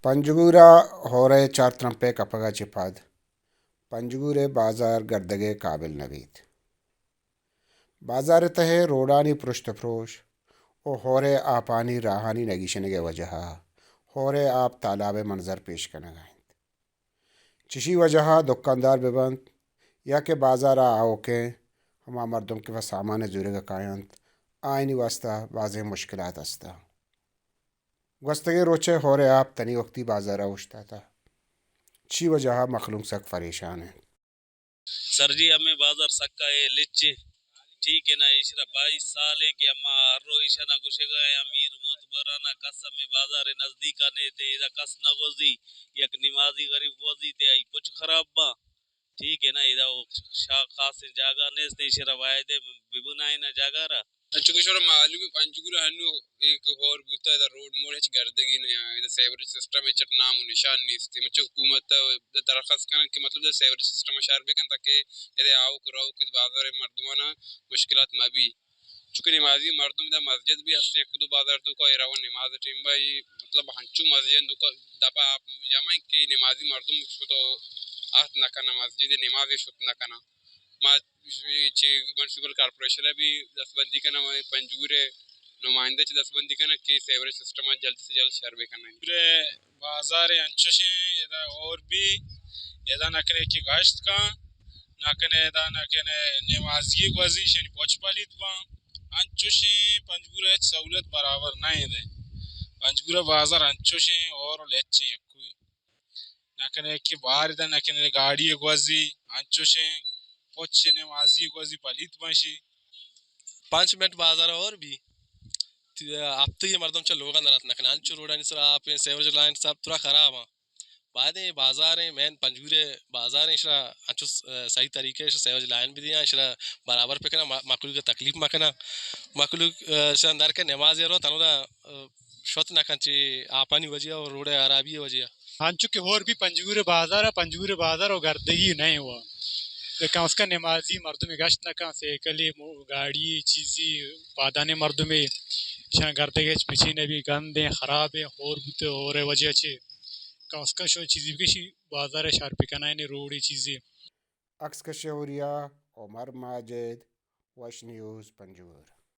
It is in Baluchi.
پنجگور ءَ ہور ءِ چار ترمپ ءِ کپگ ءَ چہ پد پنجگور ءِ بازار گردگ ءِ قابل نہ بیت۔ بازار ءِ تہ ءَ روڈانی پرشت ءُ پروش ءُ ہور ءِ آپانی راہانی نگیشنگ ءِ وجہ ءَ ہور ءِ آپ تالاب ءِ منظر پیش کنگ ءَ اِنت۔ چشی وجہ ءَ دکاندار بہ بنت یا کہ بازار ءَ آؤکیں ہما مردم کہ پہ سامان ءِ زورگ ءَ کاینت، آیانی واستہ بازیں مشکلات است۔ گوستگیں روچ ءَ ہور ءِ آپ تنی وقتی بازار ءَ اوشتاتہ، چی وجہ ءَ مخلوق سک پریشان اِنت۔ سر جی، ہمے بازار سکا اے لچ ایں، ٹھیک ہے نا، ایشرا بائیس سال ایں کہ اما ہر رو ایشانا گوشگا ایں، امیر معتبرانا کس ہمے بازار نزدیکا نیتے، ادا کس نہ گوزی، یک نمازی غریب گوزی تے آئی پچ خراب با۔ ٹھیک ہے نا، ادا او شا-، خاصیں جاگہ نیست، ایشرا باید ہے ببنائینا جاگہ را۔ انچو کہ شمارا معلوم ہے، پنجگور ہنو ایک ہور بوتا، ادا روڈ موڑ ہچ گردگی نہ آں، ادا سیوریج سسٹم ءِ چٹ نام و نشان نیست۔ من چہ حکومت ءَ درخواست کناں کہ مطلب ادا سیوریج سسٹم ءَ شر بکن تاکہ ادا آؤک روک بازار ءِ مردمانا مشکلات مہ بی۔ چونکہ نمازی مردم ادا مسجد بھی ہستیں، خود بازار توکا اے روان نماز ٹیم با، اے مطلب ہنچو مسجد توکا دپا آپ جمع ایں کہ نمازی مردم شت و آہت نہ کناں، مسجد نماز شت نہ کناں۔ ما چہ میونسپل کارپوریشن ءَ بھی دستبندی کناں، مئے پنجگور ءِ نمائندہ چہ دستبندی کناں کہ سیوریج سسٹم ءَ جلد سے جلد شر بہ کناں۔ پورے بازار انچوشیں، ادا اور بھی ادا نہ کنے کہ گشت کن، نہ کنے ادا نہ کنے نمازی گوزی شنی پوچ پلیت باں، انچوشیں پنجگور ءَ ہچ سہولت برابر نہ ایں۔ پنجگور ءِ بازار انچوشیں اور لچیں یکوئی۔ نہ کنے کہ بار ادا نہ کنے گاڑی گوزی، انچوشیں پچ نمازی گوزی پلیت بنشی۔ پنچ منٹ بازار اور بھی۔ تی-، ہفتگی مردم چہ لوگا نرات نہ کنے۔ انچو روڈانی سرا آپ ایں، سیوریج لائن سب ترا خراب ایں۔ باید ایں بازار ایں، مین پنجگور ءِ بازار ایں، اشرا انچو س-، صحیح طریقے اشرا سیوریج لائن بھی دیاں، اشرا برابر پہ کناں، ما-، مخلوق ءَ تکلیف مہ کناں۔ مخلوق، اشرا اندر کہ نماز ءَ رو تنودا شت نہ کنت چہ آپانی وجہ ءَ و روڈ ءِ ہرابی ءِ وجہ ءَ۔ انچو کہ ہور بھی پنجگور ءِ بازار ءَ، پنجگور ءِ بازار ءَ گردگی نہ ایں وا۔ کم از کم نمازی مردمے گشت نہ کنت، سائیکلے، مو-، گاڑی، چیزی، پادانی مردمے، اشاں گردگ ءَ ہچ مچی نہ بی، گند ایں، خراب ایں، ہور بوتہ، ہور ءِ وجہ چہ کم از کم شو چیزی بکشی بازار ءَ شر بکنائینی، روڈے چیزے۔ عکس کش ءُ ہوریا، عمر ماجد، وش نیوز پنجگور۔